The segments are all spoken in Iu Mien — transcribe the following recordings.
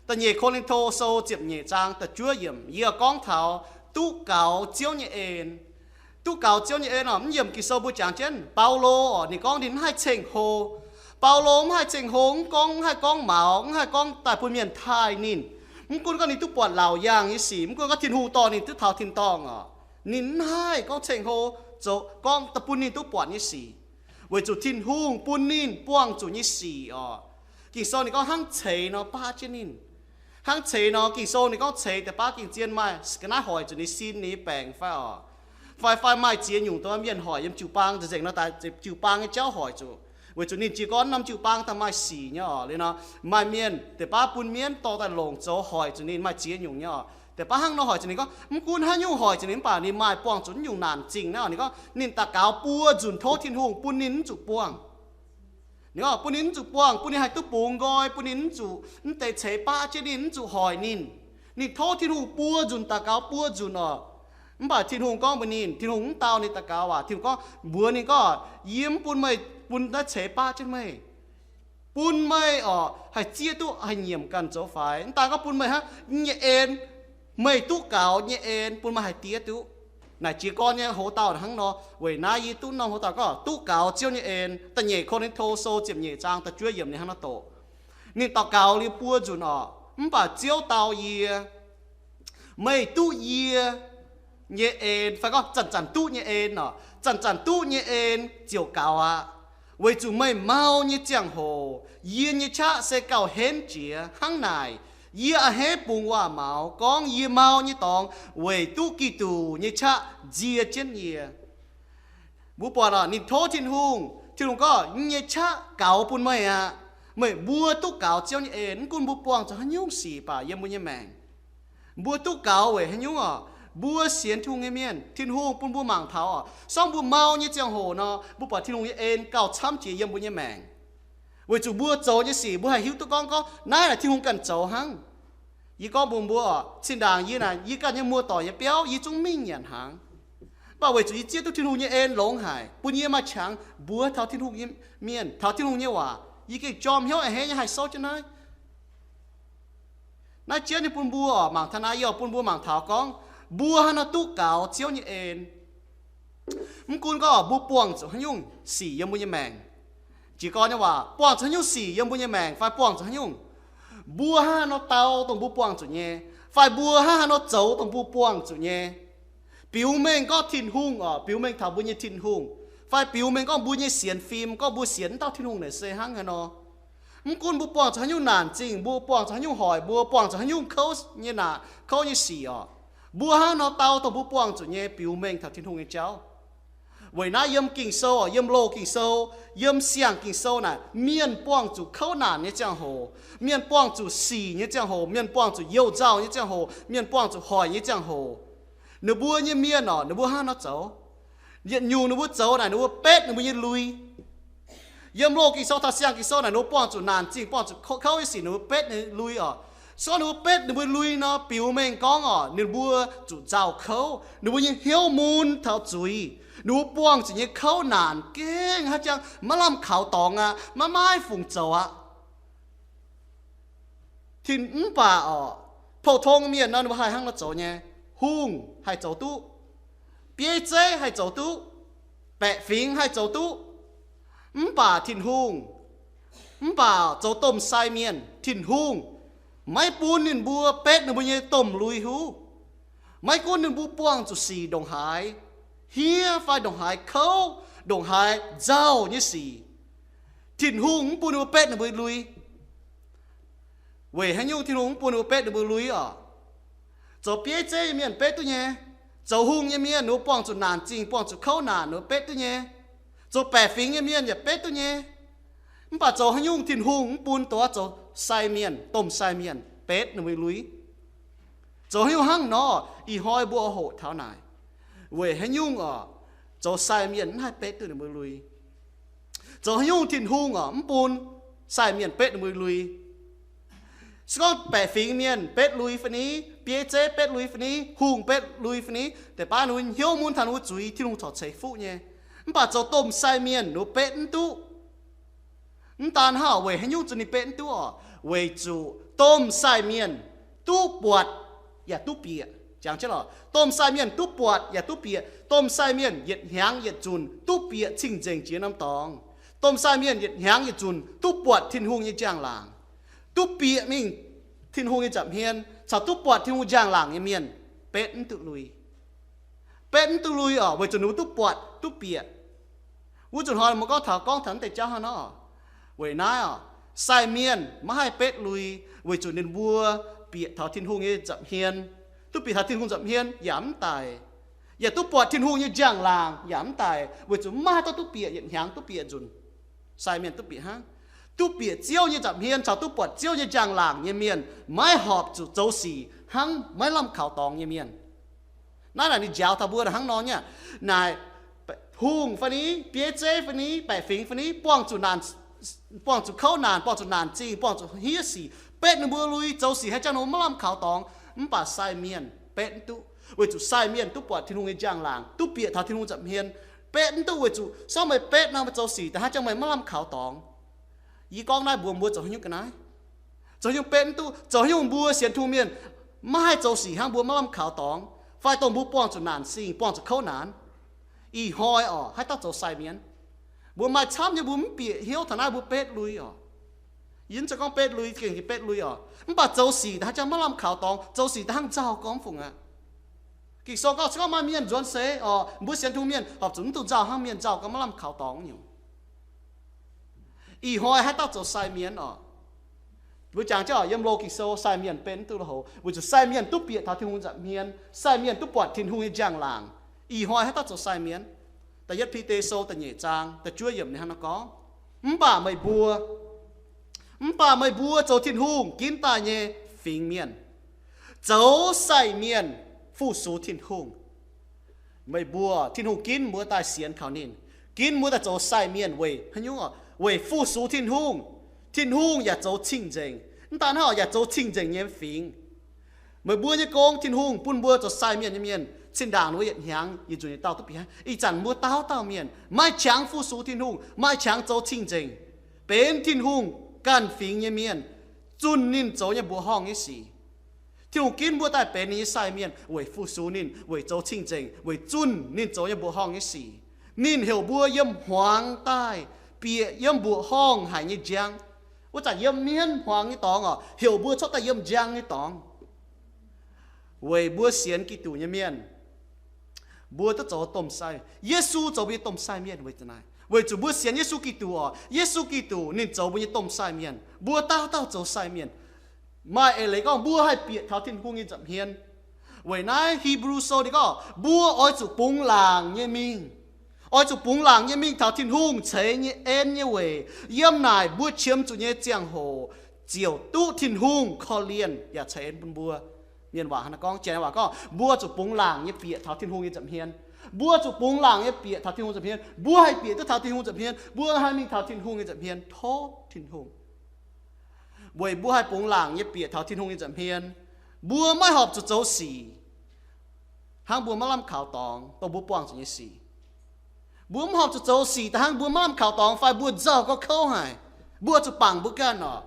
Da'nyeic Ko^lin^to Sou ziepc nyeic zaang da'juov yiemc, yie gorngv taux duqv gaux Ziouv nyei en. Duqv gaux Ziouv nyei en oc. Mv yiemc Ging-Sou mbuo jangx jienv Baulo oc, ninh gorngv ninh mv haih ceng-hlo. Baulo mv haih ceng-hlo, mv gorngv, mv haih gorngv maux, mv haih gorngv daaih bun mienh taaih ninh. Mv gunv gorngv ninh duqv buatc laauc yaangh nyei sic, mv gunv gorngv Tin-Hungh dorh ninh duqv taux tin-dorngh oc, ninh mv haih gorngv ceng-hlo zoux gorngv daaih bun ninh duqv buatc nyei sic, weic zuqc Tin-Hungh bun ninh buangh zuqc nyei sic oc, Ging-Sou ninh gorngv hnangv ceix nor baqv jienv ninh. Hnangv ceix nor, Ging-Sou ninh gorngv ceix deix baav gengh zien maaih ga'naaiv hoic zuqc ninh sin ninh nyei baengc fai oc, fai, fai maaih ziex nyungc dongh mienh hoic yiem jiu-baang nzengc nor, daaih jiu-baang nyei jauv hoic zuqc, weic zuqc ninh jiez gorn norm jiu-baang daaih maaih sic nyei oc. Liuz nor, maaih mienh deix baav bun mienv dorh daaih longc zoux hoic zuqc ninh maaih ziex nyungc nyei oc. Deix baav hnangv nor hoic zuqc ninh gorngv, mv gunv haaix nyungc hoic zuqc ninh, mv baac ninh maaih buangh zuqc nyungc naanc zingh naaiv oc. Ninh gorngv ninh daux gaux buo nzunc tov Tin-Hungh bun ninh mv zuqc buangh. Ninh gorngv bun ninh mv zuqc buangh, bun ninh haih duqv bungx nqoi, bun ninh mv zuqc mv deix ceix baqv jienv ninh, mv zuqc hoic ninh. Ninh tov Tin-Hungh buo nzunc, daux gaux buo nzunc oc. Mv baac Tin-Hungh gorngv mbuox ninh, Tin-Hungh mv dau ninh daux gaux aac. Tin-Hungh gorngv, mbuox ninh gorngv, yie mv bun meih, bun naaiv ceix baqv jienv meih, bun meih oc haih zieqv duqv haih nyiemc ganh zoux faix. Mv daan gorngv bun meih hnangv nyei en, meih duqv gaux nyei en bun meih haih diev duqv. Naaic jiez gorn nyei hoc-dauh hnangv nor. Weic naaiv yie duqv norm hoc-dauh gorngv duqv gaux Ziouv nyei en. Da'nyeic Ko^lin^to Sou ziepc nyeic zaang da'juov yiemc ninh hnangv nor doqc. Ninh daux gaux liuz buo nzunc oc, mv baac Ziouv dau yie, meih duqv yie nyei en, fai gorngv zanc-zanc duqv nyei en oc, zanc-zanc duqv nyei en ziouc gaux aqv. Weic zuqc meih mau nyei ziangh hoc yie nyei qaqv se gauh henv jiex. Hnangv naaic, yie a'hneiv bungx waac-maux gorngv yie mau nyei dorngx weic duqv Giduc nyei qaqv nzie jienv yie. Mbuo buatc oc, ninh tov Tin-Hungh, Tin-Hungh gorngv, yie nyei qaqv gaux bun meih aqv. Meih mbuo duqv gaux Ziouv nyei en. Mv gunv mbuo buangh zuqc haaix nyungc sic baac yiem mbuo nyei maengc, mbuo duqv gaux weic haaix nyungc oc? Mbuo sienx Tin-Hungh nyei mienh, Tin-Hungh bun mbuo mangc taux oc, sorngv mbuo mau nyei ziangh hoc nor, mbuo buatc Tin-Hungh nyei en gauh camv jiex yiem mbuo nyei maengc. Weic zuqc mbuo zoux nyei sic mbuo haih hiuv duqv gorngv, gorngv naaiv naaic Tin-Hungh ganh zoux hnangv. Yie gorngv mbuox mbuo oc, zinh ndaangc yie naaic, yie ganh nyei muoz-doic nyei biauv, yie zungv mingh nyanc hnaangx. Mv baac weic zuqc yie zieqv duqv Tin-Hungh nyei en longx haic, bun yie maaih qangx mbuox taux Tin-Hungh nyei mienh, taux Tin-Hungh nyei waac. Yie gengh jorm hnyouv a'hneiv nyei haih souv jienv naaiv. Naaiv jienv nyei bun mbuo oc, mangc taux naaiv yie oc, bun mbuo mangc taux gorngv, mbuo haaix nor duqv gaux Ziouv nyei en. Mv gunv gorngv mbuo buangh zuqc haaix nyungc sic yiem mbuo nyei maengc, jiez gorn nyei waac, buangh zuqc haaix nyungc sic yiem mbuo nyei maengc fai buangh zuqc haaix nyungc, mbuo hnangv haaix nor dau dongh mbuo buangh zuqc nyei, fai mbuo hnangv haaix nor zoux dongh mbuo buangh zuqc nyei, biux mengh gorngv Tin-Hungh oc, biux mengh taux mbuo nyei Tin-Hungh, fai biux mengh gorngv mbuo nyei sienx fim, gorngv mbuo sienx wuov dauh Tin-Hungh naaic se hnangv haaix nor. Mv gunv mbuo buangh zuqc haaix nyungc naanc zingh, mbuo buangh zuqc haaix nyungc hoic, mbuo buangh zuqc haaix nyungc kouv nyei naanc, kouv nyei sic oc, mbuo hnangv haaix nor dau dongh mbuo buangh zuqc nyei biux mengh taux Tin-Hungh nyei jauv. Weic naaiv yiem Ging-Sou oc, yiem loz Ging-Sou, yiem siang Ging-Sou naaic, mienh buangh zuqc kouv naanc nyei ziangh hoc, mienh buangh zuqc sic nyei ziangh hoc, mienh buangh zuqc youh nzauh nyei ziangh hoc, mienh buangh zuqc hoic nyei ziangh hoc, ninh mbuo nyei mienh oc, ninh mbuo hnangv haaix nor zoux? Yietc nyungc ninh mbuo zoux naaic ninh mbuo betv ninh mbuo nyei lui. Yiem loz Ging-Sou taux siang Ging-Sou naaic ninh mbuo buangh zuqc naanc zingh, buangh zuqc kouv nyei sic ninh mbuo betv ninh lui oc. Se gorngv ninh mbuo betv ninh mbuo lui nor, biux mengh gorngv oc, ninh mbuo zuqc nzauh kouv, ninh mbuo nyei hnyouv mun taux zuiz, ninh mbuo buangh zuqc nyei kouv naanc gengh haaix jangx maiv lamh kaux dorngx aqv, maiv maaih fungc zoux aqv. Tin, mv baac oc, pou-tong mienh nor ninh mbuo haih hnangv nor zoux nyei. Hungh haih zoux duqv. Bieiv zeiv haih zoux duqv. Baeqc fingx haih zoux duqv. Mv baac Tin-Hungh, mv baac zoux domh sai mienh, Tin-Hungh maiv bun ninh mbuo betv ninh mbuo nyei domh lui huv. Maiv gunv ninh mbuo buangh zuqc sic ndongc haaix, hniev fai ndongc haaix kouv, ndongc haaix nzauh nyei sic, Tin-Hungh mv bun ninh mbuo betv ninh mbuo lui. Weic haaix nyungc Tin-Hungh mv bun ninh mbuo betv ninh mbuo lui oc? Zoux bieiv zeiv nyei mienh betv duqv nyei. Zoux hungh nyei mienh ninh mbuo buangh zuqc naanc zingh, buangh zuqc kouv naanc ninh mbuo betv duqv nyei. Zoux baeqc fingx nyei mienh yaac betv duqv nyei. Mv baac zoux haaix nyungc Tin-Hungh mv bun dongh zoux sai mienh, domh sai mienh betv ninh mbuo lui? Zoux haaix nyungc hnangv nor, ih hnoi mbuo hoqc taux naaic. Weic haaix nyungc oc, zoux sai mienh mv haih betv duqv ninh mbuo lui? Zoux haaix nyungc Tin-Hungh oc mv bun sai mienh betv ninh mbuo lui? Se gorngv baeqc fingx mienh betv lui fai ni, bieiv zeiv betv lui fai ni, hungh betv lui fai ni, deix baav ninh mbuo hnyouv mun taux ninh mbuo zuiz, Tin-Hungh corc ceix fuqv nyei. Mv baac zoux domh sai mienh ninh mbuo betv mv duqv. Mv daan hnangv, weic haaix nyungc zuqc ninh betv mv duqv oc? Weic zuqc domh sai mienh duqv buatc yaac duqv bieqc. Jangx jienv lorqc, domh sai mienh duqv buatc yaac duqv bieqc. Domh sai mienh yietc hnyangx yietc nzunc duqv bieqc cing-nzengc jiex norm dorngx. Domh sai mienh yietc hnyangx yietc nzunc duqv buatc Tin-Hungh nyei njang-laangc, duqv bieqc mingh Tin-Hungh nyei nza'hmien, caux duqv buatc Tin-Hungh njang-laangc nyei mienh betv mv duqv lui. Betv mv duqv lui oc, weic zuqc ninh mbuo duqv buatc duqv bieqc. Wuov nzunc hnoi mbuo gorngv taux, gorngv taux naaiv deix jauv hnangv nor. Weic naaiv oc, sai mienh maiv haih betv lui, weic zuqc ninh mbuo bieqc taux Tin-Hungh nyei nza'hmien. Duqv bieqc taux Tin-Hungh nza'hmien yaac mv daic, yaac duqv buatc Tin-Hungh nyei njang-laangc yaac mv daic, weic zuqc maiv haih dorh duqv bieqc yietc hnyangx duqv bieqc nzunc. Sai mienh duqv bieqc hnangv. Duqv bieqc Ziouv nyei nza'hmien caux duqv buatc Ziouv nyei njang-laangc nyei mienh maiv horpc zuqc zoux sic hnangv maiv lamh kaux dorngx nyei mienh. Naaiv naaic ninh njaaux taux mbuo hnangv nor nyei. Naaic, hungh fai ni, bieiv zeiv fai ni, baeqc fingx fai ni, buangh zuqc naanc, buangh zuqc kouv naanc, buangh zuqc naanc zingh, buangh zuqc hniev sic, betv ninh mbuo lui, zoux sic haih jangx ninh mbuo maiv lamh kaux dorngx. Mv baac sai mienh betv mv duqv, weic zuqc sai mienh duqv buatc Tin-Hungh nyei njang-laangc, duqv bieqc taux Tin-Hungh nza'hmien. Betv mv duqv weic zuqc se gorngv meih betv nor, meih zoux sic da'hnangv jangx meih maiv lamh kaux dorngx. Yie gorngv naaiv mbuox mbuo zoux haaix nyungc ga'naaiv? Zoux haaix nyungc betv mv duqv? Zoux haaix nyungc mbuo sienx Tin-Hungh mienh maiv haih zoux sic hnangv mbuo maiv lamh kaux dorngx, fai dongh mbuo buangh zuqc naanc singh, buangh zuqc kouv naanc? Ih hnoi oc, haaix dauh zoux sai mienh? Mbuo maaih camv nyei mbuo mv bieqc hnyouv taux naaiv, mbuo betv lui oc. Yie mv zeiz gorngv betv lui gengh betv lui oc, mv baac zoux sic da'hnangv jangx maiv lamh kaux dorngx, zoux sic da'hnangv nzauh gorngv fungc aqv. Ging-Sou gorngv se gorngv maaih mienh nzuonx seix oc, mbuo sienx Tin-Hungh mienh horpc zuqc mv dungx nzauh hnangv mienh nzauh gorngv maiv lamh kaux dorngx nyungc. Ih hnoi haaix dauh zoux sai mienh oc? Mbuo jangx jienv oc, yiem loz Ging-Sou sai mienh betv mv duqv lui houx, weic zuqc sai mienh duqv bieqc taux Tin-Hungh nza'hmien, sai mienh duqv buatc Tin-Hungh nyei njang-laangc. Ih hnoi haaix dauh zoux sai mienh? Da'yietv Bide Sou da'nyeic zaang da'juov yiemc ninh hnangv naaiv gorngv, mv baac meih mbuo, mv baac meih mbuo zoux Tin-Hungh ginv daaih nyei fingx mienh, zoux sai mienh fu-sux Tin-Hungh. Meih mbuo, Tin-Hungh ginv mbuo daaih sienx kaux ninh, ginv mbuo daaih zoux sai mienh weic haaix nyungc? Weic fu-sux Tin-Hungh. Tin-Hungh yaac zoux cing-nzengc. Mv daan hnangv, yaac zoux cing-nzengc nyei fingx. Meih mbuo nyei gong, Tin-Hungh bun mbuo zoux sai mienh nyei mienh, zinh ndaangc ninh mbuo yietc hnyangx yietc nzunc yietc dauh duqv bieqc. Ih zanc mbuo dauh dauh mienh maaih qangx fu-sux Tin-Hungh, maaih qangx zoux cing-nzengc, benx Tin-Hungh ganh fingx nyei mienh, zunh ninh zoux nyei mbuoqc horngh nyei sic. Tin-Hungh ginv mbuo daaih benx ninh nyei sai mienh weic fu-sux ninh, weic zoux cing-nzengc, weic zunh ninh zoux nyei mbuoqc horngh nyei sic. Ninh heuc mbuo yiem hmuangx daaih bieqc yiem mbuoqc horngh haic nyei njang. Wuov zanc yiem mienv hmuangx nyei dorngx oc, heuc mbuo cuotv daaih yiem njang nyei dorngx. Weic mbuo sienx Giduc nyei mienh, mbuo duqv zoux domh sai. Yesu zoux mbuo nyei domh sai mienh weic zuqc naaic, weic zuqc mbuo sienx Yesu Giduc oc. Yesu Giduc ninh zoux mbuo nyei domh sai mienh. Mbuo dauh dauh zoux sai mienh. Maaih eix leiz gorngv mbuo haih bieqc taux Tin-Hungh nyei nza'hmien. Weic naaiv Hipv^lu Sou ninh gorngv mbuo oix zuqc bungx laangc nyei mingh, oix zuqc bungx laangc nyei mingh taux Tin-Hungh ceix nyei en nyei weic. Yiem naaic mbuo qiemx zuqc nyei ziangh hoc ziouc duqv Tin-Hungh korv-lienh yaac ceix en bun mbuo. Mienh waac hnangv naaiv gorngv, janx waac gorngv, mbuo zuqc bungx laangc nyei bieqc taux Tin-Hungh nyei nza'hmien. Mbuo zuqc bungx laangc nyei bieqc taux Tin-Hungh nza'hmien. Mbuo haih bieqc duqv taux Tin-Hungh nza'hmien, mbuo haih mingh taux Tin-Hungh nyei nza'hmien tov Tin-Hungh. Weic mbuo haih bungx laangc nyei bieqc taux Tin-Hungh nyei nza'hmien, mbuo maiv horpc zuqc zoux sic hnangv mbuo maiv lamh kaux dorngx, dongh mbuo buangh zuqc nyei sic. Mbuo mv horpc zuqc zoux sic da'hnangv mbuo maiv lamh kaux dorngx fai mbuo nzauh gorngv kouv haic. Mbuo zuqc bangc mbuo ganh oc.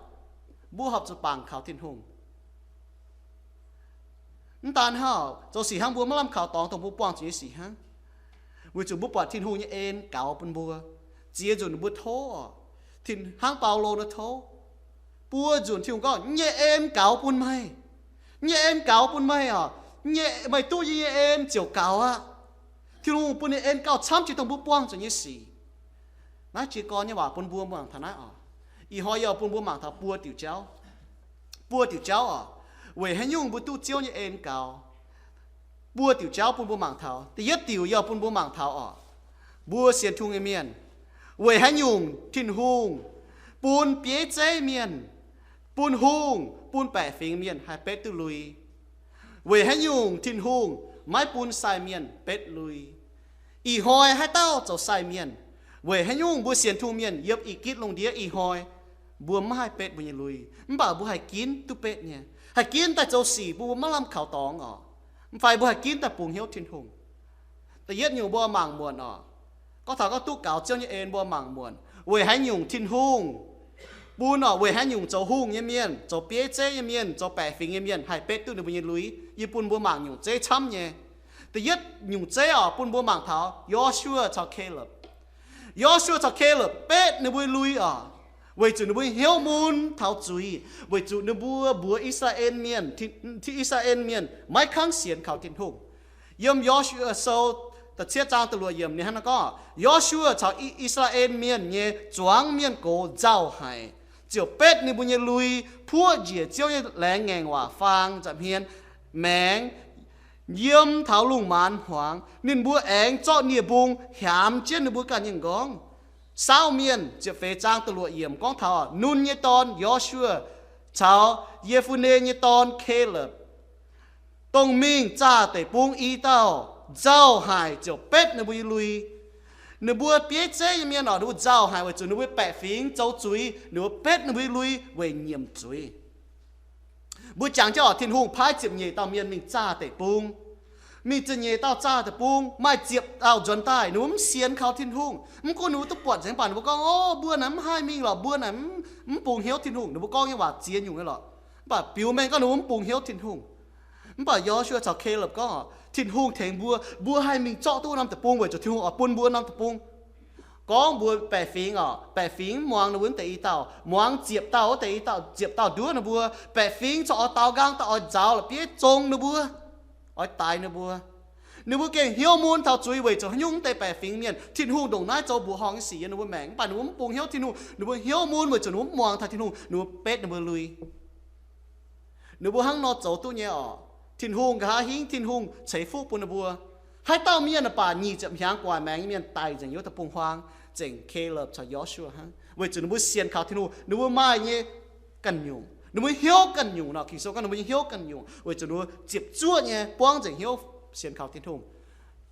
Mbuo horpc zuqc bangc kaux Tin-Hungh. Mv daan hnangv, zoux sic hnangv mbuo maiv lamh kaux dorngx, dongh mbuo buangh zuqc nyei sic hnangv. Weic zuqc mbuo buatc Tin-Hungh nyei en gaux bun mbuo. Ziex nzunc mbuo tov oc, hnangv Baulo nor tov. Buo nzunc Tin-Hungh gorngv, nyei en gaux bun meih. Nyei en gaux bun meih oc. Nyei, meih duqv yie nyei en ziouc gaux aqv. Tin-Hungh bun nyei en gauh camv jiex dongh mbuo buangh zuqc nyei sic. Naaiv jiez gorn nyei waac bun mbuo mangc taux naaiv oc. Ih hnoi yie bun mbuo mangc taux buo diuc jauv. Buo diuc jauv oc, weic haaix nyungc mbuo duqv Ziouv nyei en gaux. Buo diuc jauv bun mbuo mangc taux. Da'yietv diuc yie bun mbuo mangc taux oc, mbuo sienx Tin-Hungh nyei mienh, weic haaix nyungc Tin-Hungh bun bieiv zeiv mienh, bun hungh, bun baeqc fingx mienh haih betv duqv lui? Weic haaix nyungc Tin-Hungh maiv bun sai mienh betv lui? Ih hnoi haaix dauh zoux sai mienh? Weic haaix nyungc mbuo sienx Tin-Hungh mienh yiem ih gitv lungh ndiev ih hnoi mbuo maiv haih betv mbuo nyei lui, mv baac mbuo haih ginv duqv betv nyei, haih ginv daaih zoux sic bun mbuo maiv lamh kaux dorngx oc, fai mbuo haih ginv daaih bungx hnyouv Tin-Hungh? Da'yietv nyungc mbuo mangc muonc oc. Gorngv taux gorngv duqv gaux Ziouv nyei en mbuo mangc muonc, weic haaix nyungc Tin-Hungh bun oc, weic haaix nyungc zoux hungh nyei mienh, zoux bieiv zeiv nyei mienh, zoux baeqc fingx nyei mienh haih betv duqv ninh mbuo nyei lui. Yie bun mbuo mangc nyungc zeiv camv nyei. Da'yietv nyungc zeiv oc, bun mbuo mangc taux Yo^su^waa caux Kaalepv. Yo^su^waa caux Kaalepv betv ninh mbuo lui oc, weic zuqc ninh mbuo hnyouv mun taux zuiz, weic zuqc ninh mbuo mbuox I^saa^laa^en Mienh, I^saa^laa^en Mienh maiv kangv sienx kaux Tin-Hungh. Yiem Yo^su^waa Sou da'cietv zaang da'luoqc yiemc ninh hnangv naaiv gorngv, Yo^su^waa caux I^saa^laa^en Mienh nyei zuangx mienh gox nzauh haic, ziouc betv ninh mbuo nyei lui puoqv njiec Ziouv nyei laengz ngaengc waac faang nza'hmien maengx yiem taux lungh maanz hmuangx. Ninh mbuo aengx zorqv nie-mbung hiaamx jienv ninh mbuo ganh nyei m'nqorngv. Saauv Mienh ziepc feix zaang da'luoqc yiemc gorngv taux Nun nyei dorn Yo^su^waa caux Ye^fun^ne nyei dorn Kaalepv, dongh mingh zaah deic-bung i dauh, nzauh haic ziouc betv ninh mbuo nyei lui. Ninh mbuo bieiv zeiv nyei mienh oc, ninh mbuo nzauh haic weic zuqc ninh mbuo baeqc fingx zoux zuiz, ninh mbuo betv ninh mbuo nyei lui weic nyiemc zuiz. Mbuo jangx jienv oc, Tin-Hungh paaiv ziepc nyeic dauh mienh mingh zaah deic-bung. Mingh ziepc nyeic dauh zaah deic-bung, maaih ziepc dauh nzuonx daaih ninh mbuo mv sienx kaux Tin-Hungh. Mv gunv ninh mbuo duqv buatc nzengc, mv baac ninh mbuo gorngv, Ov, mbuo naaic mv haih mingh lorqc, mbuo naaic mv, mv bungx hnyouv Tin-Hungh. Ninh mbuo gorngv nyei waac ziex nyungc nyei lorqc. Mv baac biux mengh gorngv ninh mbuo mv bungx hnyouv Tin-Hungh. Mv baac Yo^su^waa caux Kaalepv gorngv, Tin-Hungh tengx mbuo, mbuo haih mingh zorqv duqv norm deic-bung weic zuqc Tin-Hungh oix bun mbuo norm deic-bung. Gorngv mbuox baeqc fingx oc, baeqc fingx mv muangx ninh mbuo mv deix i dauh, muangx ziepc dauh wuov deix i dauh, ziepc dauh nduov ninh mbuo. Baeqc fingx corc oix daaux nqaang daaih oix nzaaux la'bieiv zong ninh mbuo, oix daix ninh mbuo. Ninh mbuo gengh hnyouv mun taux zuiz weic zuqc haaix nyungc mv deix baeqc fingx mienh. Tin-Hungh ndongc naaiv zoux mbuoqc horngh nyei sic yiem ninh mbuo maengc, mv baac ninh mbuo mv bungx hnyouv Tin-Hungh, ninh mbuo hnyouv mun weic zuqc ninh mbuo mv muangx taux Tin-Hungh, ninh mbuo betv ninh mbuo lui. Ninh mbuo hnangv nor zoux duqv nyei oc. Tin-Hungh nqa'haav hingv, Tin-Hungh ceix fuqv bun ninh mbuo. Haaix dauh mienh naaic baac nyic ziepc hnyangx gu'nguaaic maengx nyei mienh daic nzengc yiem wuov deic-bung-huaang, zengc Kaalepv caux Yo^su^waa hnangv, weic zuqc ninh mbuo sienx kaux Tin-Hungh, ninh mbuo maaih nyei ganh nyungc, ninh mbuo hnyouv ganh nyungc nor. Ging-Sou gorngv ninh mbuo nyei hnyouv ganh nyungc weic zuqc ninh mbuo ziepc zuoqv nyei buangv nzengc hnyouv sienx kaux Tin-Hungh.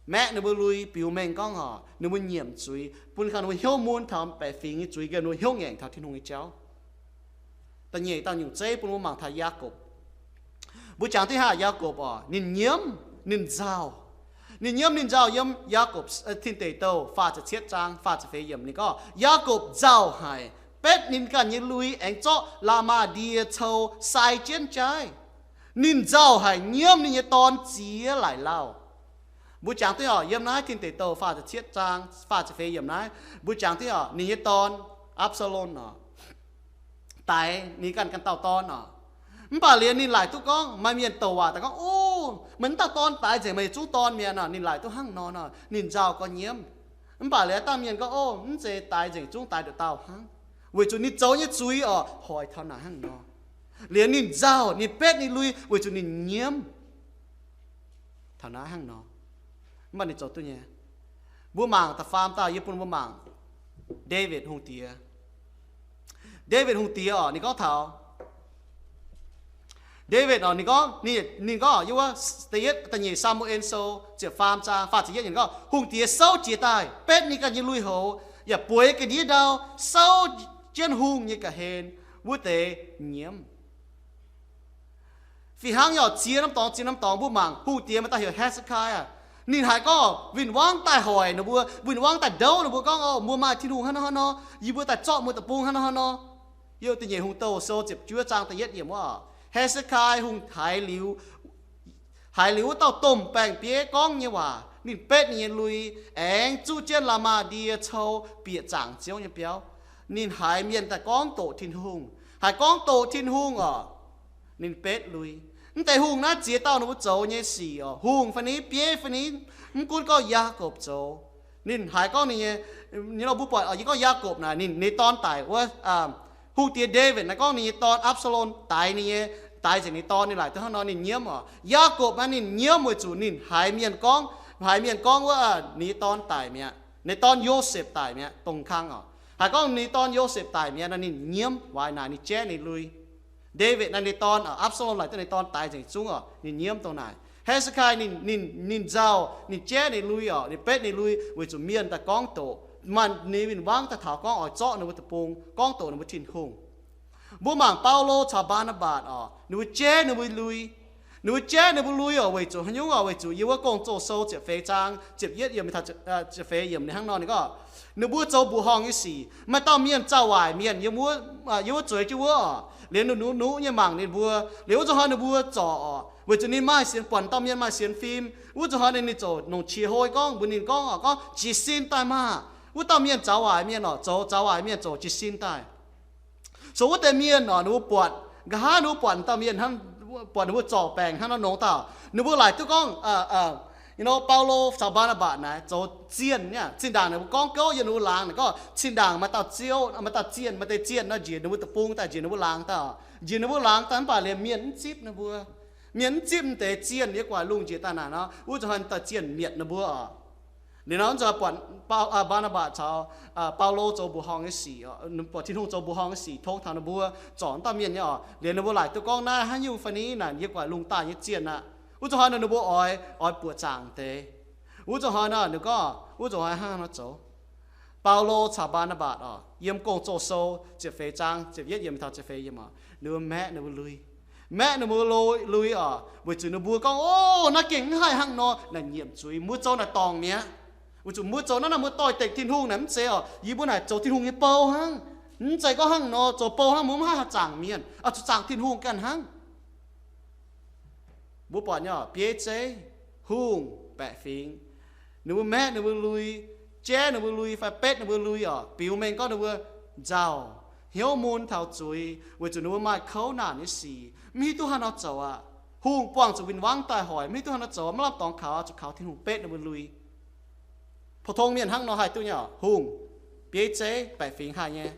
Maeqv ninh mbuo lui, biux mengh gorngv oc, ninh mbuo nyiemc zuiz, bun kangv ninh mbuo hnyouv mun taux baeqc fingx nyei zuiz, ninh mbuo hnyouv ngaengc taux Tin-Hungh nyei jauv. Da'nyeic dauh nyungc zeiv bun mbuo mangc taux Yaagorpc. Mbuo jangx diqv haav Yaagorpc oc, ninh nyiemv, ninh nzauh. Ninh nyiemv ninh nzauh yiem Yaagorpc, Tin Deic Douh faah ziepc cietv zaang faah ziepc feix yiemc ninh gorngv, Yaagorpc nzauh haic, betv ninh ganh nyei lui aengx zorqv la'maah ndie cou sai jienv jaaiv. Ninh nzauh haic, nyiemv ninh nyei dorn ziex laaic lauh. Mbuo jangx duqv oc, yiem naaiv Tin Deic Douh faah ziepc cietv zaang faah ziepc feix yiemc naaiv, mbuo jangx duqv oc, ninh nyei dorn, Apc^saa^lom oc, daix ninh ganh ganh dauh dorn oc. Mv baac liuz ninh laaic duqv gorngv, maaih mienh douc waac daaih gorngv, O, meih mv dauh dorn daix nzengc meih zungv dorn mi'aqv nor. Ninh laaic duqv hnangv nor nor, ninh nzauh gorx nyiemv. Mv baac liuz dangh mienh gorngv, O, mv zeiz daix nzengc zungv daix nduqc dauh hnangv, weic zuqc ninh zoux nyei zuiz oc, hoic taux naaic hnangv nor. Liuz ninh nzauh, ninh betv ninh lui weic zuqc ninh nyiemv taux naaiv hnangv nor. Mv baac ninh zoux duqv nyei. Mbuo mangc da'faam dauh, yie bun mbuo mangc Ndaawitv Hungh Diex. Ndaawitv Hungh Diex oc, ninh gorngv taux Ndaawitv oc, ninh gorngv, ninh, ninh gorngv yiem wuov da'yietv, da'nyeic Saa^mu^en Sou ziepc faam zaang faah ziepc yietv yiemc gorngv, Hungh Diex souv jiez daaih, betv ninh ganh nyei lui-houx, yaac bueix ga'ndiev ndau, souv jienv hungh nyei ga'hlen, wuov deix nyiemv. Fih hnangv yaac ziex norm dorngx, ziex norm dorngx mbuo mangc hungh diex maaih dauh heuc He^se^kai aac. Ninh haiz gorngv win-wangv daaih hoic ninh mbuo, win-wangv daaih ndouv ninh mbuo gorngv, O, mbuo maaih Tin-Hungh hnangv nor hnangv nor, yie mbuo daaih zorqv mbuo deic-bung hnangv nor hnangv nor. Yiem da'nyeic Hungh Douh Sou ziepc juov zaang da'yietv yiemc wuov, He^se^kai Hungh haiz liuz, haiz liuz wuov dauh domh baeng-bieiv gorngv nyei waac, ninh betv ninh nyei lui, aengx zuqv jienv la'maah ndie cou bieqc zaangc Ziouv nyei biauv. Ninh haiz mienh daaih gorngv doqc Tin-Hungh, haiz gorngv doqc Tin-Hungh oc, ninh betv lui. Mv deix hungh naaiv ziex dauh ninh mbuo zoux nyei sic oc, hungh fai ni, bieiv fai ni, mv gunv gorngv Yaakopv zoux, ninh haiz gorngv ninh nyei, ninh mbuo buatc oc, yie gorngv Yaakopv naaic ninh, ninh dorn daic wuov, hungh diex Ndaawitv naaiv gorngv ninh nyei dorn Apc^saa^lom daix ninh nyei, daix nzengc ninh dorn, ninh laaic duqv hnangv nor ninh nyiemv oc. Yaakopv naaiv ninh nyiemv weic zuqc ninh haiz mienh gorngv, haiz mienh gorngv wuov, ninh nyei dorn daic mi'aqv, ninh dorn Yosepv daic mi'aqv, dongh kang oc. Haiz gorngv ninh dorn Yosepv daic mi'aqv nor ninh nyiemv, weic naaic ninh jaiv ninh lui. Ndaawitv naaiv ninh dorn, Apc^saa^lom laaic duqv ninh dorn daix nzengc zungv oc, ninh nyiemv dongh naaic. He^se^kai ninh, ninh, ninh nzauh, ninh jaiv ninh lui oc, ninh betv ninh lui weic zuqc mienh daaih gorngv doqc, maaih ninh win-wangv daaih taux gorngv oix zorqv ninh mbuo deic-bung, gorngv doqc ninh mbuo Tin-Hungh. Mbuo mangc Baulo caux Mbaa^naa^mbatc oc, ninh mbuo jaiv ninh mbuo lui. Ninh mbuo jaiv ninh mbuo lui oc, weic zuqc haaix nyungc oc? Weic zuqc yiem wuov Gong-Zoh sou ziepc feix zaang ziepc yietv yiemc, ziepc feix yiemc ninh hnangv nor ninh gorngv, ninh mbuo zoux mbuoqc horngh nyei sic. Maaih dauh mienh zauh waaic mienh yiem wuov, yiem wuov zueiz jienv wuov oc, liuz ninh nuqv nuqv nyei mangc ninh mbuo. Liuz wuov zuqc hnoi ninh mbuo zorc oc, weic zuqc ninh maaih sienx, buatc dauh mienh maaih sienx fim. Wuov zuqc hnoi ninh, ninh ziouc longc qiex hlo gorngv mbuox ninh gorngv oc, gorngv, jiez sin daaih maah! Wuov dauh mienh zauh waaic mienh oc, zoux zauh waaic mienh ziouc jiez sin daaih. So wuov deix mienh oc, ninh mbuo buatc, nqa'haav ninh mbuo buatc dauh mienh hnangv, buatc ninh mbuo zorc baengc hnangv nor nongx dauh, ninh mbuo laaic duqv gorngv, you know, Baulo caux Mbaa^naa^mbatc naaic zoux zienh nyei. Zinh ndaangc ninh mbuo gorngv gouv yiem ninh mbuo laangz naaic gorngv, zinh ndaangc maaih dauh ziouv, maaih dauh zienh, maaih deix zienh nor njiec ninh mbuo deic-bung daaih, njiec ninh mbuo laangz daaih oc. Njiec ninh mbuo laangz daaih mv baac liemh mienh mv zipv ninh mbuo. Mienh mv zipv mv deix zienh, yiem gu'nguaaic lungh njiec daaih naaic nor, wuov zuqc hnoi dauh zienh mietc ninh mbuo oc. Liuz nor wuov zuqc buatc Mbaa^naa^mbatc caux Baulo zoux mbuoqc horngh nyei sic, buatc Tin-Hungh zoux mbuoqc horngh nyei sic tong taux ninh mbuo, zorc dauh mienh nyei oc. Liuz ninh mbuo laaic duqv gorngv, naaiv haaix nyungc fai ni naaic, yiem gu'nguaaic lungh daaih nyei zienh aqv. Wuov zuqc hnoi nor ninh mbuo oix, oix buoqc zaangc deix. Wuov zuqc hnoi nor ninh gorngv, wuov zuqc hnoi hnangv nor zoux. Baulo caux Mbaa^naa^mbatc oc, yiem Gong-Zoh sou ziepc feix zaang ziepc yietv yiemc taux ziepc feix yiemc oc, ninh mbuo maeqv ninh mbuo lui. Maeqv ninh mbuo lui oc, weic zuqc ninh mbuo gorngv, o, naaiv gengh mv haih hnangv nor, naaic nyiemc zuiz, mbuo zoux naaic dorngc mi'aqv. Weic zuqc mbuo zoux naaiv, naaiv mbuo doix-dekc Tin-Hungh naaic mv zeiz oc, yie mbuo naaic zoux Tin-Hungh nyei bou hnangv. Mv zeiz gorngv hnangv nor, zoux bou hnangv mbuo mv haih zaangc mienh, oix zuqc zaangc Tin-Hungh ganh hnangv. Mbuo buatc nyei oc, bieiv zeiv, hungh, baeqc fingx, ninh mbuo maeqv ninh mbuo lui, jaiv ninh mbuo lui fai betv ninh mbuo lui oc, biux mengh gorngv ninh mbuo nzauh, hnyouv mun taux zuiz, weic zuqc ninh mbuo maaih kouv naanc nyei sic, mv hiuv duqv haaix nor zoux aqv. Hungh buangh zuqc win-wangv daaih hoic, mv hiuv duqv haaix nor zoux, maiv lamh dorngx kaux, zuqc kaux Tin-Hungh betv ninh mbuo lui. Pou-tong mienh hnangv nor haih duqv nyei oc, hungh, bieiv zeiv, baeqc fingx haih nyei.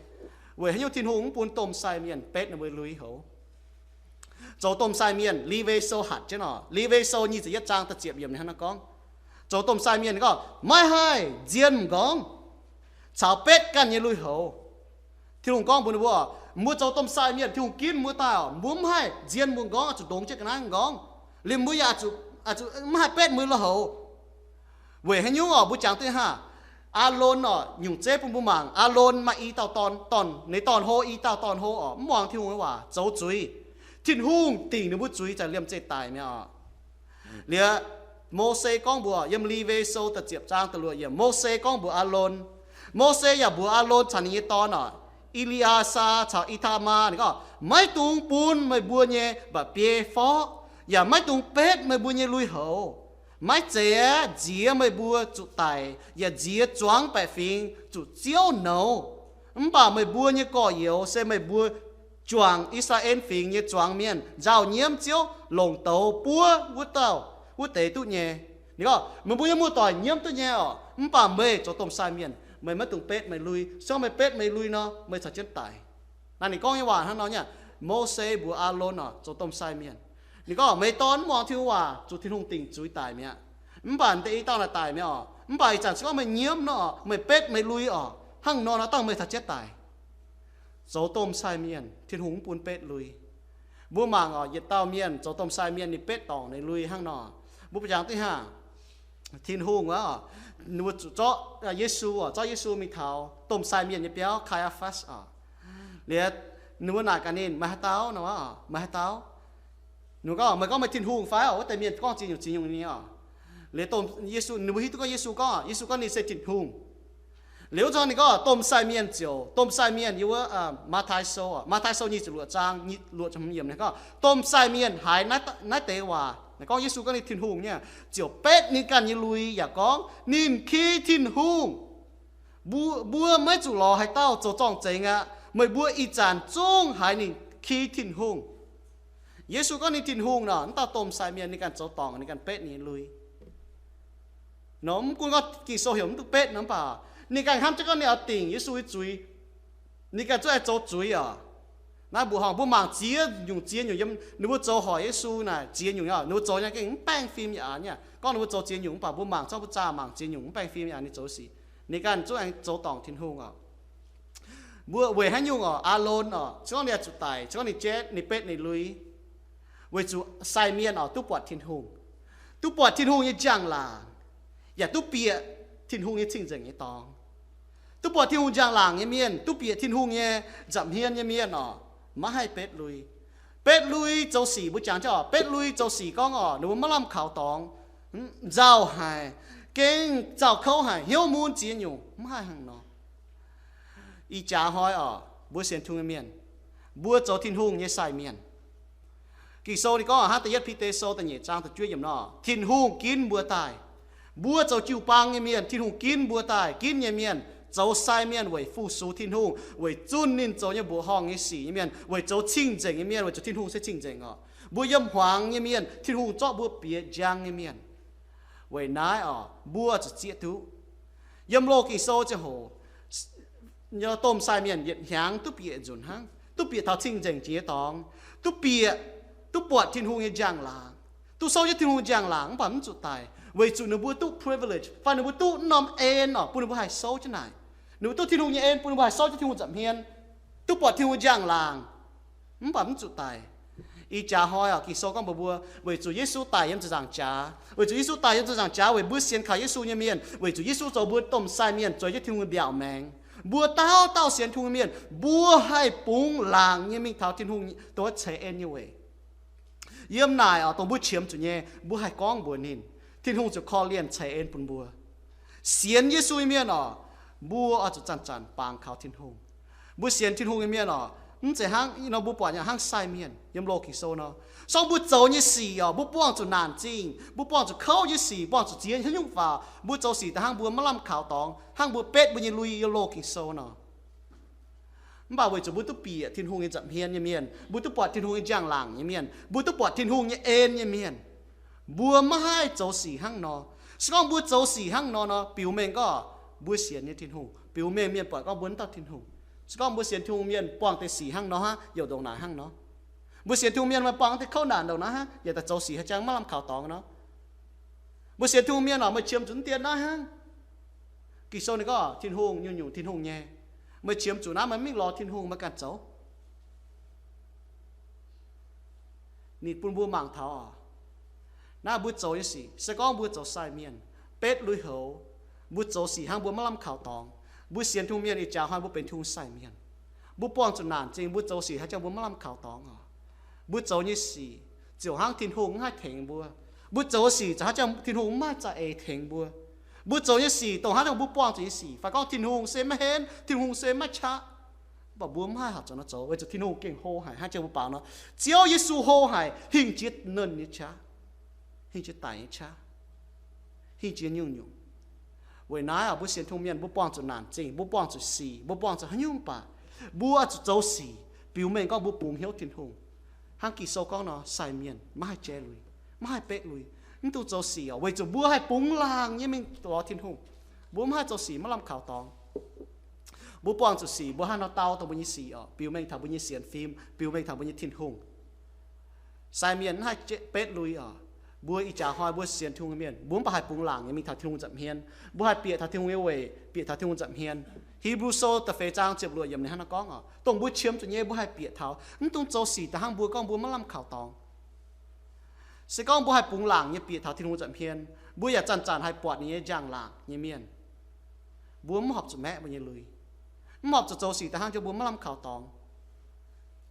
Weic haaix nyungc Tin-Hungh mv bun domh sai mienh betv ninh mbuo lui houx? Zoux domh sai mienh, Liwe Sou hatc jienv oc. Liwe Sou nyic ziepc yietv zaang da'ziepc yiemc ninh hnangv naaiv gorngv, zoux domh sai mienh ninh gorngv, maiv haih nzien m'nqorngv caux betv ganh nyei lui-houx. Tin-Hungh gorngv mbuox ninh mbuo, mbuo zoux domh sai mienh, Tin-Hungh ginv mbuo daaih oc, mbuo mv haih nzien mbuo m'nqorngv, oix zuqc ndongx jienv ga'naaiv m'nqorngv. Liemh mbuo yaac oix zuqc, oix zuqc mv haih betv mbuo lui-houx. Weic haaix nyungc oc? Mbuo jangx duqv haah? Aalon oc, nyungc zeiv bun mbuo mangc, Aalon maaih i dauh dorn, dorn, ninh dorn-hlo, i dauh dorn-hlo oc, mv muangx Tin-Hungh nyei waac, zoux zuiz. Tin-Hungh dingc ninh mbuo zuiz zanc liemh zeih daic mi'aqv oc. Liuz, Mose gorngv mbuox, yiem Liwe Sou da'ziepc zaang da'luoqc yiemc, Mose gorngv mbuox Aalon, Mose yaac mbuox Aalon caux ninh nyei dorn oc, E^le^aa^saa caux I^taa^maa, ninh gorngv, maiv dungx bun meih mbuo nyei mba'biei forqv, yaac maiv dungx betv meih mbuo nyei lui-houx. Maiv zeiz aeqv, nziex meih mbuo zuqc daic, yaac nziex zuangx baeqc fingx zuqc Ziouv nouz. Mv baac meih mbuo nyei gorx-youz se meih mbuo juangc I^saa^laa^en Fingx nyei zuangx mienh, nzauh nyiemv Ziouv, longc douz buov wuov dauh wuov deix duqv nyei. Ninh gorngv, meih mbuo nyei muoz-doic nyiemv duqv nyei oc, mv baac meih zoux domh sai mienh, meih maiv dungx betv meih lui. Se gorngv meih betv meih lui nor, meih caux jienv daic. Naaiv ninh gorngv nyei waac hnangv nor nyei. Mose mbuox Aalon oc, zoux domh sai mienh, ninh gorngv, meih dorn mv muangx Tin-Hungh waac, zuqc Tin-Hungh dingc zuiz daic mi'aqv. Mv baac deix i dauh naaic daic mi'aqv oc. Mv baac ih zanc se gorngv meih nyiemv nor, meih betv meih lui oc, hnangv nor nor dangh meih caux jienv daic. Zoux domh sai mienh, Tin-Hungh mv bun betv lui. Mbuo mangc oc, yietc dauh mienh zoux domh sai mienh ninh betv dorngc ninh lui hnangv nor. Mbuo jangx duqv haah? Tin-Hungh oc, ninh mbuo zuqc zorqv Yesu oc, zorqv Yesu mingh taux domh sai mienh nyei biauv, Kaayaafas oc. Liuz ninh mbuo naaic gaax ninh, meih haaix dauh nor? Meih haaix dauh? Ninh gorngv, meih gorngv meih Tin-Hungh fai? Wuov deix mienh gorngv ziex nyungc ziex nyungc nyei oc. Liuz domh Yesu, ninh mbuo hiuv duqv gorngv Yesu gorngv, Yesu gorngv ninh se Tin-Hungh. Liuz wuov zanc ninh gorngv domh sai mienh ziouc, domh sai mienh yiem wuov Matv^tai Sou, Matv^tai Sou nyic ziepc luoqc zaang, luoqc ziepc hmz yiemc ninh gorngv, domh sai mienh haiz naaiv, naaiv deix waac, naaiv gorngv Yesu gorngv ninh Tin-Hungh nyei, ziouc betv ninh ganh nyei lui yaac gorngv ninh ki Tin-Hungh. Mbuo, mbuo maiv zuqc lorz haaix dauh zoux zorng-zengx aqv. Meih mbuo ih zanc zungv haiz ninh ki Tin-Hungh. Yesu gorngv ninh Tin-Hungh nor, wuov dauh domh sai mienh ninh ganh zoux dorngc, ninh ganh betv ninh lui. Nor mv gunv gorngv Ging-Sou heuc mv duqv betv nor, mv baac ninh ganh hnamv jienv gorngv ninh oix dingc Yesu nyei zuiz. Ninh ganh zungv aengx zoux zuiz oc. Naaiv mbuoqc horngh mbuo mangc ziex nyungc, ziex nyungc yiem ninh mbuo zoux hoic Yesu naaic ziex nyungc oc. Ninh mbuo zoux nyei gengh mv baengh fim yaac aqc nyei. Gorngv ninh mbuo zoux ziex nyungc mv baac mbuo mangc zorqv mbuo zaah mangc ziex nyungc mv baengh fim yaac ninh zoux sic. Ninh ganh zungv aengx zoux dorngc Tin-Hungh oc. Mbuo weic haaix nyungc oc? Aalon oc, se gorngv ninh oix zuqc daic, se gorngv ninh jaiv, ninh betv ninh lui, weic zuqc sai mienh oc duqv buatc Tin-Hungh, duqv buatc Tin-Hungh nyei njang-laangc, yaac duqv bieqc Tin-Hungh nyei cing-nzengc nyei dorngx. Duqv buatc Tin-Hungh njang-laangc nyei mienh, duqv bieqc Tin-Hungh nyei nza'hmien nyei mienh oc, maiv haih betv lui. Betv lui zoux sic, mbuo jangx jienv oc, betv lui zoux sic gorngv oc, ninh mbuo maiv lamh kaux dorngx, nzauh haic, gengh nzauh kouv haic, hnyouv mun ziex nyungc, mv haih hnangv nor. Ih jaax hnoi oc, mbuo sienx Tin-Hungh nyei mienh, mbuo zoux Tin-Hungh nyei sai mienh. Ging-Sou ninh gorngv hnangv da'yietv Bide Sou da'nyeic zaang da'juov yiemc nor, Tin-Hungh ginv mbuo daaih. Mbuo zoux jiu-baang nyei mienh, Tin-Hungh ginv mbuo daaih, ginv nyei mienh, zoux sai mienh weic fu-sux Tin-Hungh, weic zunh ninh zoux nyei mbuoqc horngh nyei sic nyei mienh, weic zoux cing-nzengc nyei mienh, weic zuqc Tin-Hungh se cing-nzengc oc. Mbuo yiem hmuangx nyei mienh, Tin-Hungh zorqv mbuo bieqc njang nyei mienh. Weic naaiv oc, mbuo zuqc zieqv duqv. Yiem loz Ging-Sou ziangh hoc, domh sai mienh yietc hnyangx duqv bieqc nzunc hnangv, duqv bieqc taux cing-nzengc jiex nyei dorngx, duqv bieqc, duqv buatc Tin-Hungh nyei njang-laangc, duqv souv jienv Tin-Hungh njang-laangc mv baac mv zuqc daic, weic zuqc ninh mbuo duqv privilege fai ninh mbuo duqv norm en oc, bun ninh mbuo haih souv jienv naaic. Ninh mbuo duqv Tin-Hungh nyei en bun ninh mbuo haih souv jienv Tin-Hungh nza'hmien, duqv buatc Tin-Hungh njang-laangc, mv baac mv zuqc daic. Ih jaax hnoi oc, Ging-Sou gorngv mbuox mbuo, weic zuqc Yesu daic yiem ziepc nzaangc jaax, weic zuqc Yesu daic yiem ziepc nzaangc jaax weic mbuo sienx kaux Yesu nyei mienh, weic zuqc Yesu zoux mbuo domh sai mienh, zoux jienv Tin-Hungh nyei mbiaauc maengx. Mbuo dauh dauh sienx Tin-Hungh nyei mienh, mbuo haih bungx laangc nyei mingh taux Tin-Hungh dongh ceix en nyei weic. Yiem naaic oc, dongh mbuo qiemx zuqc nyei, mbuo haih gorngv mbuox ninh, Tin-Hungh zuqc korv-lienh ceix en bun mbuo. Sienx Yesu nyei mienh oc, mbuo oix zuqc zanc-zanc bangc kaux Tin-Hungh. Mbuo sienx Tin-Hungh nyei mienh oc, mv zeiz hnangv nor mbuo buatc nyei hnangv sai mienh yiem loz Ging-Sou nor. Se gorngv mbuo zoux nyei sic oc, mbuo buangh zuqc naanc zingh, mbuo buangh zuqc kouv nyei sic, buangh zuqc ziex haaix nyungc faaux, mbuo zoux sic daaih hnangv mbuo maiv lamh kaux dorngx, hnangv mbuo betv mbuo nyei lui yiem loz Ging-Sou nor. Mv baac weic zuqc mbuo duqv bieqc Tin-Hungh nyei nza'hmien nyei mienh, mbuo duqv buatc Tin-Hungh nyei njang-laangc nyei mienh, mbuo duqv buatc Tin-Hungh nyei en nyei mienh, mbuo maiv haih zoux sic hnangv nor. Se gorngv mbuo zoux sic hnangv nor nor, biux mengh gorngv mbuo sienx nyei Tin-Hungh, biux mengh mienh buatc gorngv mbuo wuov dauh Tin-Hungh. Se gorngv mbuo sienx Tin-Hungh mienh buangh deix sic hnangv nor hnangv, youc ndongc naaic hnangv nor. Mbuo sienx Tin-Hungh mienh meih buangh deix kouv naanc ndongc naaiv hnangv, yaac daaih zoux sic haaix jangx maiv lamh kaux dorngx nor. Mbuo sienx Tin-Hungh mienh oc, meih qiemx zuqc mv dien naaiv hnangv. Ging-Sou ninh gorngv Tin-Hungh nyungc-nyungc Tin-Hungh nyei. Meih qiemx zuqc naaiv meih mv mingh lorz Tin-Hungh meih ganh zoux. Ninh bun mbuo mangc taux oc, naaiv mbuo zoux nyei sic, se gorngv mbuo zoux sai mienh, betv lui-houx, mbuo zoux sic hnangv mbuo maiv lamh kaux dorngx, mbuo sienx Tin-Hungh mienh ih jaax hnoi mbuo benx Tin-Hungh sai mienh, mbuo buangh zuqc naanc zingh, mbuo zoux sic haaix jangx mbuo maiv lamh kaux dorngx oc. Mbuo zoux nyei sic ziouc hnangv Tin-Hungh mv haih tengx mbuo. Mbuo zoux sic ziouc hnangv jangx Tin-Hungh mv maaih za'eix tengx mbuo. Mbuo zoux nyei sic dongh hnangv dongh mbuo buangh zuqc nyei sic, fai gorngv Tin-Hungh se maiv henv, Tin-Hungh se maiv qaqv, mv baac mbuo mv haih horpc zuqc nor zoux, weic zuqc Tin-Hungh gengh hlo haic, hnangv jangx mbuo baaux nor, Ziouv Yesu hlo haic, hingh jiex nernh nyei qaqv, hingh jiex daic nyei qaqv, hingh jiex nyungc-nyungc. Weic naaiv oc, mbuo sienx Tin-Hungh mienh, mbuo buangh zuqc naanc zingh, mbuo buangh zuqc sic, mbuo buangh zuqc haaix nyungc baac, mbuo oix zuqc zoux sic biux mengh gorngv mbuo bungx hnyouv Tin-Hungh, hnangv Ging-Sou gorngv nor, sai mienh maiv haih jaiv lui, maiv haih betv lui, mv dungx zoux sic oc, weic zuqc mbuo haih bungx laangc nyei mingh lorz Tin-Hungh. Mbuo mv haih zoux sic maiv lamh kaux dorngx. Mbuo buangh zuqc sic, mbuo hnangv nor dau dongh mbuo nyei sic oc, biux mengh taux mbuo nyei sienx fim, biux mengh taux mbuo nyei Tin-Hungh. Sai mienh mv haih betv lui oc. Mbuo ih jaax hnoi mbuo sienx Tin-Hungh nyei mienh, mbuo mv baac haih bungx laangc nyei mingh taux Tin-Hungh nza'hmien. Mbuo haih bieqc taux Tin-Hungh nyei weic, bieqc taux Tin-Hungh nza'hmien. Hipv^lu Sou da'feix zaang ziepc luoqc yiemc ninh hnangv nor gorngv oc, dongh mbuo qiemx zuqc nyei mbuo haih bieqc taux, mv dungx zoux sic daaih hnangv mbuo gorngv mbuo maiv lamh kaux dorngx. Se gorngv mbuo haih bungx laangc nyei bieqc taux Tin-Hungh nza'hmien, mbuo yaac zanc-zanc haih buatc ninh nyei njang-laangc nyei mienh. Mbuo mv horpc zuqc maeqv mbuo nyei lui, mv horpc zuqc zoux sic daaih hnangv jiex mbuo maiv lamh kaux dorngx,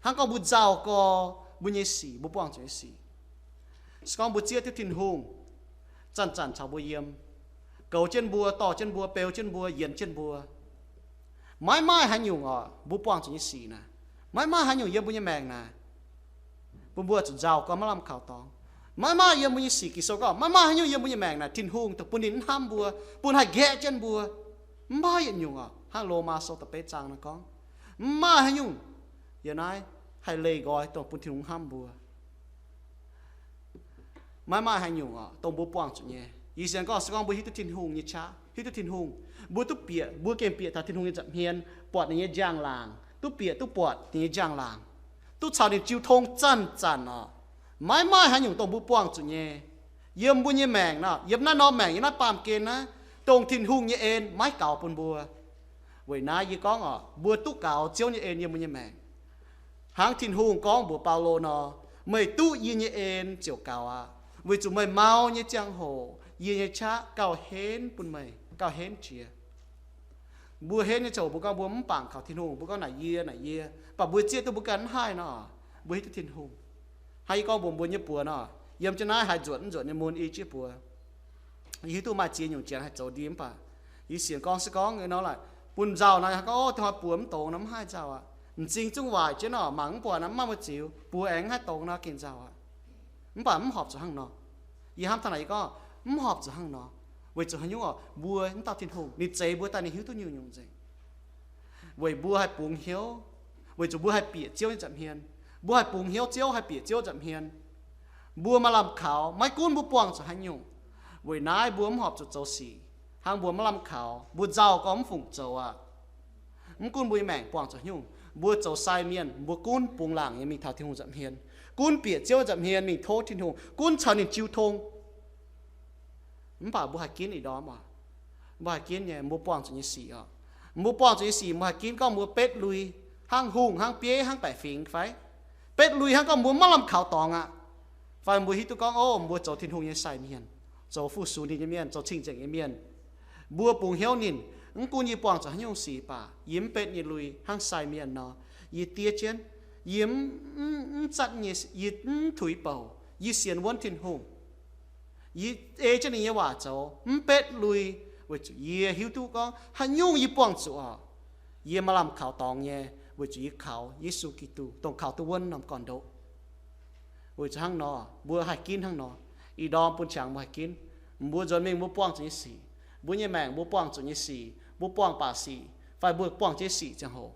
hnangv gorngv mbuo nzauh gorx mbuo nyei sic, mbuo buangh zuqc nyei sic. Se gorngv mbuo zieqv duqv Tin-Hungh zanc-zanc caux mbuo yiem, goux jienv mbuo, dorh jienv mbuo, beu jienv mbuo, yienx jienv mbuo, maiv maaih haaix nyungc oc, mbuo buangh zuqc nyei sic naaic, maiv maaih haaix nyungc yiem mbuo nyei maengc naaic, bun mbuo zuqc nzauh gorx maiv lamh kaux dorngx. Maiv maaih yiem mbuo nyei sic, Ging-Sou gorngv maiv maaih haaix nyungc yiem mbuo nyei maengc naaic Tin-Hungh dongh bun ninh mv hnamv mbuo, bun haih nqaeqv jienv mbuo. Mv maaih yietc nyungc oc. Hnangv Lomaa Sou da'betv zaang nor gorngv, mv maaih haaix nyungc yiem naaiv haih leih nqoi dongh bun Tin-Hungh hnamv mbuo. Maiv maaih haaix nyungc oc, dongh mbuo buangh zuqc nyei. Yie sienx gorngv, se gorngv mbuo hiuv duqv Tin-Hungh nyei qaqv, hiuv duqv Tin-Hungh, mbuo duqv bieqc, mbuo gengh bieqc taux Tin-Hungh nyei nza'hmien, buatc ninh nyei njang-laangc, duqv bieqc duqv buatc ninh nyei njang-laangc, duqv caux ninh jiu tong zanc-zanc oc, maiv maaih haaix nyungc dongh mbuo buangh zuqc nyei. Yiem mbuo nyei maengc nor, yiem naaiv norm maengc, yiem naaiv baamh gen naaiv, dongh Tin-Hungh nyei en maiv gaux bun mbuo. Weic naaiv yie gorngv oc, mbuo duqv gaux Ziouv nyei en yiem mbuo nyei maengc. Hnangv Tin-Hungh gorngv mbuox Baulo nor, meih duqv yie nyei en ziouc gaux aqv, weic zuqc meih mau nyei ziangh hoc yie nyei qaqv gauh henv bun meih, gauh henv jiex. Mbuo henv nyei ziouc mbuo gorngv mbuo mv bangc kaux Tin-Hungh, mbuo gorngv naaic yie, naaic yie, baac mbuo zieqv duqv mbuo ganh mv haih nor, Mbuo hiuv duqv Tin-Hungh. Hnangv yie gorngv mbuox mbuo nyei buoz nor, yiem jienv naaiv haih nzuotc mv nzuotc nyei mun i jiex buoz. Yie hiuv duqv maaih ziex nyungc janx haih zoux ndie mv baac yie sienx gorngv se gorngv nor laaix bun nzauh nor, gorngv, Ov, da'hoi buoz mv dongz nor mv haih nzauh aqv. M'zing zungv waaic jienv nor, mangc mv buatc nor mv maaih mbuo ziux, buoz aengx mv haih dongz nor gengh nzauh aqv. Mv baac mv horpc zuqc hnangv nor. Yie hnamv taux naaic yie gorngv, mv horpc zuqc hnangv nor. Weic zuqc haaix nyungc oc? Mbuo mv dauh Tin-Hungh ninh zeix mbuo daaih ninh hiuv duqv nyungc-nyungc nzengc. Weic mbuo haih bungx hnyouv, weic zuqc mbuo haih bieqc Ziouv nyei nza'hmien, mbuo haih bungx hnyouv Ziouv, haih bieqc Ziouv nza'hmien. Mbuo maaih lamh kaux, maiv gunv mbuo buangh zuqc haaix nyungc. Weic naaiv mbuo mv horpc zuqc zoux sic hnangv mbuo maiv lamh kaux, mbuo nzauh gorngv mv fungc zoux aqv. Mv gunv mbuo nyei maengc buangh zuqc haaix nyungc, mbuo zoux sai mienh, mbuo gunv bungx laangc nyei mingh taux Tin-Hungh nza'hmien, gunv bieqc Ziouv nza'hmien mingh tov Tin-Hungh, gunv caux ninh jiu tong. Mv baac mbuo haih ginv ih ndorm oc. Mbuo haih ginv nyei, mbuo buangh zuqc nyei sic oc. Mbuo buangh zuqc nyei sic mbuo haih ginv gorngv mbuo betv lui, hnangv hungh, hnangv bieiv, hnangv baeqc fingx fai? Betv lui hnangv gorngv mbuo maiv lamh kaux dorngx aqv. Fai mbuo hiuv duqv gorngv, ov, mbuo zoux Tin-Hungh nyei sai mienh, zoux fu-sux ninh nyei mienh, zoux cing-nzengc nyei mienh. Mbuo bungx hnyouv ninh, mv gunv yie buangh zuqc haaix nyungc sic baac yie mv betv nyei lui hnangv sai mienh nor. Yie diev jienv, yie mv, mv zatv nyei, yie mv tuix bouc, yie sienx wuonv Tin-Hungh. Yie ei jienv ninh nyei waac zoux, mv betv lui, weic zuqc yie hiuv duqv gorngv haaix nyungc yie buangh zuqc oc, yie maaih lamh kaux dorngx nyei, weic zuqc yie kaux Yesu Giduc, dongh kaux duqv wuonv norm gorn-ndoqv. Weic zuqc hnangv nor, mbuo haih ginv hnangv nor. Ih ndorm bun qangx mbuo haih ginv. Mbuo nzuonx mingh mbuo buangh zuqc nyei sic, mbuo nyei maengc mbuo buangh zuqc nyei sic, mbuo buangh baac sic, fai mbuo buangh jienv sic ziangh hoc,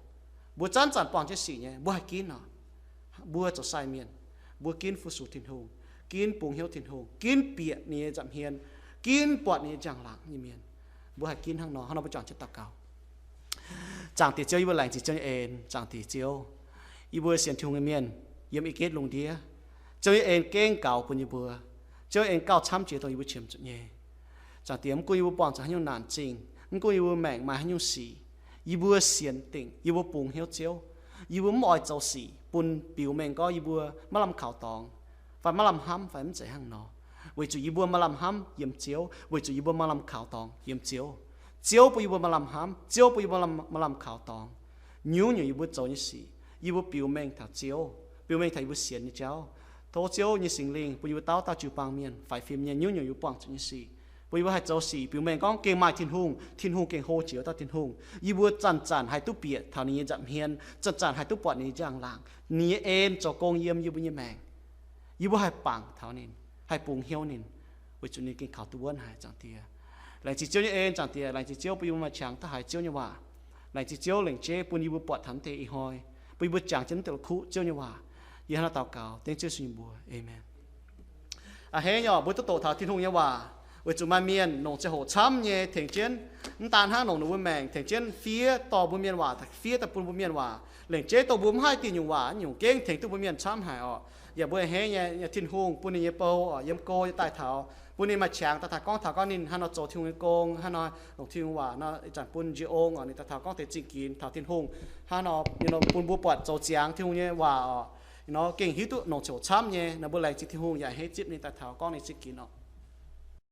mbuo zanc-zanc buangh jienv sic nyei, mbuo haih ginv nor. Mbuo zoux sai mienh, mbuo ginv fu-sux Tin-Hungh, ginv bungx hnyouv Tin-Hungh, ginv bieqc ninh nyei nza'hmien, ginv buatc ninh nyei njang-laangc nyei mienh. Mbuo haih ginv hnangv nor. Hnangv nor mbuo juangc jienv daux gaux. Zaangc Diex Ziouv, yie mbuo laengz zingh Ziouv nyei en. Zaangc Diex Ziouv, yie mbuo sienx Tin-Hungh nyei mienh yiem ih getv lungh ndiev, Ziouv nyei en gengh gaux bun yie mbuo. Ziouv nyei en gauh camv jiex dongh yie mbuo qiemx zuqc nyei. Zaangc Diex, mv gunv yie mbuo buangh zuqc haaix nyungc naanc zingh, mv gunv yie mbuo maengc maaih haaix nyungc sic, yie mbuo sienx dingc, yie mbuo bungx hnyouv Ziouv. Yie mbuo mv oix zoux sic bun biux mengh gorngv yie mbuo maiv lamh kaux dorngx, fai maiv lamh hnamv, fai mv zeiz hnangv nor. Weic zuqc yie mbuo maaih lamh hnamv yiem Ziouv, weic zuqc yie mbuo maaih lamh kaux dorngx yiem Ziouv. Ziouv bun yie mbuo maaih lamh hnamv, Ziouv bun yie mbuo maaih lamh kaux dorngx. Nyungc-nyungc yie mbuo zoux nyei sic, yie mbuo biux mengh taux Ziouv, biux mengh taux yie mbuo sienx nyei jauv. Tov Ziouv nyei Singx Lingh bun yie mbuo dauh dauh jiu-baang mienh faix fim nyei nyungc-nyungc yie mbuo buangh zuqc nyei sic, bun yie mbuo haih zoux sic biux mengh gorngv gengh maaih Tin-Hungh, Tin-Hungh gengh hlo jiex wuov dauh Tin-Hungh. Yie mbuo zanc-zanc haih duqv bieqc taux ninh nyei nza'hmien, zanc-zanc haih duqv buatc ninh nyei njang-laangc, ninh nyei en zoux gong yiem yie mbuo nyei maengc. Yie mbuo haih bangc taux ninh, haih bungx hnyouv ninh, weic zuqc ninh gengh kaux duqv wuonv haic, Zaangc Diex. Laengz zingh Ziouv nyei en, Zaangc Diex. Laengz zingh Ziouv bun yie mbuo maaih qangx daaih haiz Ziouv nyei waac. Laengz zingh Ziouv lengc jeiv bun yie mbuo buatc taux naaiv deix ih hnoi, bun yie mbuo jangx jienv naaiv deix la'kuqv Ziouv nyei waac. Yie hnangv naaiv daux gaux dengv Ziouv Yesu nyei mbuox. Aamen. A'hneiv nyei oc, mbuo duqv doqc taux Tin-Hungh nyei waac, weic zuqc maaih mienh longc ziangh hoc camv nyei tengx jienv, mv daan hnangv longc ninh mbuo maengc, tengx jienv fiev dorh mbuo mienh waac, fiev daaih bun mbuo mienh waac. Lengc jeiv dongh mbuo mv haih diuh nyungc waac, nyungc gengh tengx duqv mbuo mienh camv haic oc. Yaac mbuo a'hneiv nyei, Tin-Hungh bun ninh nyei bou oc, yiem go nyei daaih taux, bun ninh maaih qangx daaih taux gorngv taux gorngv ninh hnangv nor zoux Tin-Hungh nyei gong, hnangv nor longc Tin-Hungh waac nor ih zanc bun njie ong oc, ninh daaih taux gorngv deix zingh ginx taux Tin-Hungh, hnangv nor bun mbuo buatc zoux ziangx Tin-Hungh nyei waac oc. Nor gengh hiuv duqv longc ziangh hoc camv nyei nor, mbuo laengz zingh Tin-Hungh yaac a'hneiv zipv ninh daaih taux gorngv ninh zingh ginx oc.